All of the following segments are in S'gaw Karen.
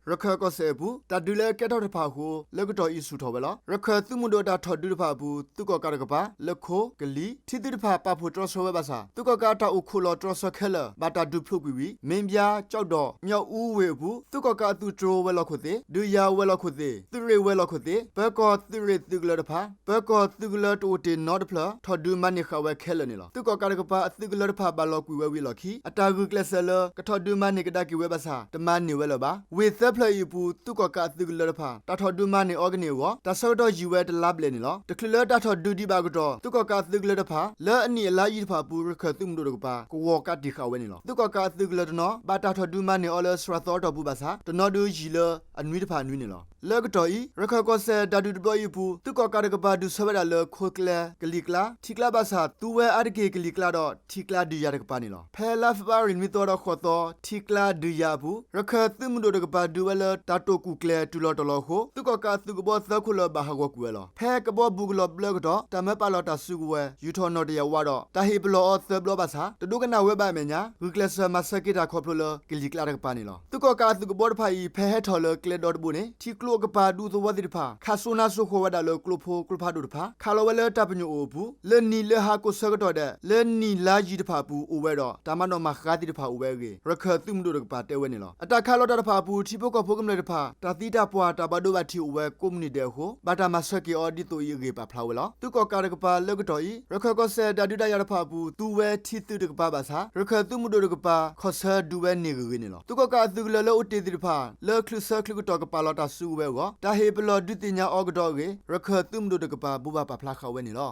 ရခၢၣ်ကီၢ်စဲၣ်အပူၤ တၢ်ဒုးလၢကဲထီၣ်တဖၣ်အဃိ လၢကတီၢ်အံၤဆူၣ်ထီၣ်ဝဲလီၤ. ရခၢၣ်သုးမုၢ်ဒိၣ်အတၢ်ထီၣ်ဒုးတဖၣ်အပူၤ သုးကီၣ်ကးတကပၤ လၢခိ, ကလံၤ ထံသုးတဖၣ်ပာ်ဖှိၣ်တြီဆၢဝဲဘၣ်ဆၣ် သုးကီၣ်ကးအတၢ်အိၣ်ခိးလီၤတြီဆၢခဲလၢာ် ဘၣ်တၢ်ဒုးဖျိးကွံာ်ဝံၤ မ့ၣ်ဘၠါ, ကၠီၣ်ဒီး, မၠီၣ်အူဝ့ၢ်အပူၤ သုးကီၣ်ကးအသုးတြိၤဝဲၤလီၢ်ခိၣ်သ့ၣ်, ဒုးယၤဝဲၤလီၢ်ခိၣ်သ့ၣ်, သုးရ့ၣ်ဝဲၤလီၢ်ခိၣ်သ့ၣ်, ပၢၤကီၢ်သုးရ့ၣ်သုးကလၢၤတဖၣ် ပၢၤကီၢ်သုးကလၢၤတအိၣ်တ့ၢ်နီတဖျၢၣ် ထီၣ်ဒုးမၤန့ၢ်ဃာ်ဝဲခဲလၢာ်န့ၣ်လီၤ. သုးကီၣ်ကးတကပၤအသုးကလၢၤတဖၣ်ဘၣ်လီၤကွံာ်ဝဲဝံၤအလီၢ်ခံ အတၢ်ဂုာ်ကျဲးစၢးလၢ ကထီၣ်ဒုးမၤန့ၢ်ကဒါက့ၤဝဲဘၣ်ဆၣ် တမၤန့ၢ်ဝဲလၢၤဘၣ်. ဝ့ၢ်သၢဖျၢၣ်အံၤအပူၤ သုးကီၣ်ကးအသုးကလၢၤတဖၣ် တၢ်ထီၣ်ဒုးမၤန့ၢ်အီၤကန့ၢ်အဂီၢ် တၢ်ဆၢကတီၢ်ယံာ်ဝဲတလါဘျဲၣ်န့ၣ်လီၤ. တချုးလၢတၢ်ထီၣ်ဒုးဒံးဘၣ်အကတီၢ် သုးကီၣ်ကးအသုးကလၢၤတဖၣ် လၢအနံၣ်အလါယံၤတဖၣ်အပူၤ ရခၢၣ်သုးမုၢ်ဒိၣ်တကပၤ ကဝီၤကးတံာ်ဃာ်ဝဲန့ၣ်လီၤ. သုးကီၣ်ကးအသုးကလၢၤတနီၤ ဘၣ်တၢ်ထီၣ်ဒုးမၤန့ၢ်အီၤလၢစှၤသီအတီၢ်ပူၤဘၣ်ဆၣ် တနီၤဒုးယံာ်လၢအနွံတဖၣ်အနွံန့ၣ်လီၤ. လၢကတီၢ်အံၤ ရခၢၣ်ကီၢ်စဲၣ်တၢ်ဒုးတဘျီအံၤအပူၤ သုးကီၣ်ကးတကပၤဒုးဆၢဝဲဒၣ်လၢခိကျဲ ကလံၤကျါ, ထံကျါဘၣ်ဆၣ် သူဝဲအါတက့ၢ်ကလံၤကျါဒီး ထံကျါဒုးယၤတကပၤန့ၣ်လီၤ. ဖဲလါဖ့ၤဘြူၤအါရံၤနွံသီဒီးဃိးသီ ထံကျါဒုးယၤအပူၤ ရခၢၣ်သုးမုၢ်ဒိၣ်တကပၤဒုးဝဲလၢတၢ်တိာ်ကူၣ်ကျဲၤတုၤလီၤတီၤလီၤအဃိ သုးကီၣ်ကးအသုးကဘီသၢခိၣ်လၢၤဘၣ်ဟးဂီၤကွံာ်ဝဲလီၤ. ဖဲကဘီဘူးကလီၤဘျၢကတီၢ် တၢ်မၢပာ်လီၤတၢ်စုကဝဲၤ ယူၤထီၣ်နီၣ်တယၢ်ဝးဒီး တၢ်ဟ့ၣ်ပလီၢ်အီၤသၢဘျီဘၣ်ဆၣ် တဒိကနၣ်ဝဲဘၣ်အမဲာ်ညါ ဂုာ်ကျဲးစၢးမၤဆၢက့ၤတၢ်ခီဖျိလၢကလံၤကျါတကပၤန့ၣ်လီၤ. သုးကီၣ်ကးအသုးကဘီတဖၣ်အံၤ ဖဲဟဲထီၣ်လၢကျဲဒီတဘိန့ၣ် ထံကျိအကပၤဒူသဝီသ့ၣ်တဖၣ် ခးစိနါစိဃီၤဝဲဒၣ်လၢကျိဖိကျိဖးဒိၣ်တဖၣ် ခးလီၤဝဲလၢတၢ်ပညိၣ်အိၣ်အပူၤ လၢနံၣ်လၢဟါကိးဆၢကတီၢ်ဒဲး လၢနံၣ်လါယံၤတဖၣ်အပူၤအိၣ်ဝဲဒီး တၢ်မၤနီၣ်မၤဃါသ့ၣ်တဖၣ်အိၣ်ဝဲအဂ့ၢ် ရခၢၣ်သုးမုၢ်ဒိၣ်တကပၤတဲဝဲန့ၣ်လီၤ. အတၢ်ခးလီၤတၢ်တဖၣ်အပူၤ ထံဖိကီၢ်ဖိကမျၢၢ်တဖၣ် တၢ်သံတၢ်ပှၢ်တၢ်ဘၣ်ဒိဘၣ်ထံးအိၣ်ဝဲကိးမုၢ်နံၤဒဲးအဃိ ဘၣ်တၢ်မၤဆၢက့ၤအီၤဒ်သိးအံၤအဂ့ၢ်ပာ်ဖျါဝဲလီၤ. သုးကီၣ်ကးတကပၤလၢကတီၢ်အံၤ ရခၢၣ်ကီၢ်စဲၣ်တၢ်ဒုးတၢ်ယၤတဖၣ်အပူၤ သူဝဲထံသုးတကပၤ ဘၣ်ဆၣ် ရခၢၣ်သုးမုၢ်ဒိၣ်တကပၤ ခီၣ်ဆၢဒုးဝဲန့ၢ်ဂ့ၤဂ့ၤန့ၣ်လီၤ. သုးကီၣ်ကးအသုးကလၢၤလၢအိၣ်တ့ၢ်သ့ၣ်တဖၣ် လၢချုးဆၢချုးကတီၢ်ကပာ်လီၤတၢ်စုကဝဲၤအဂီၢ် တၢ်ဟ့ၣ်ပလီၢ်ဒုးသ့ၣ်ညါအီၤကဒီးအဂ့ၢ် ရခၢၣ်သုးမုၢ်ဒိၣ်တကပၤ ဘိးဘၣ်ပာ်ဖျါဃာ်ဝဲန့ၣ်လီ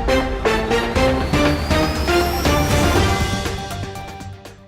ၤ.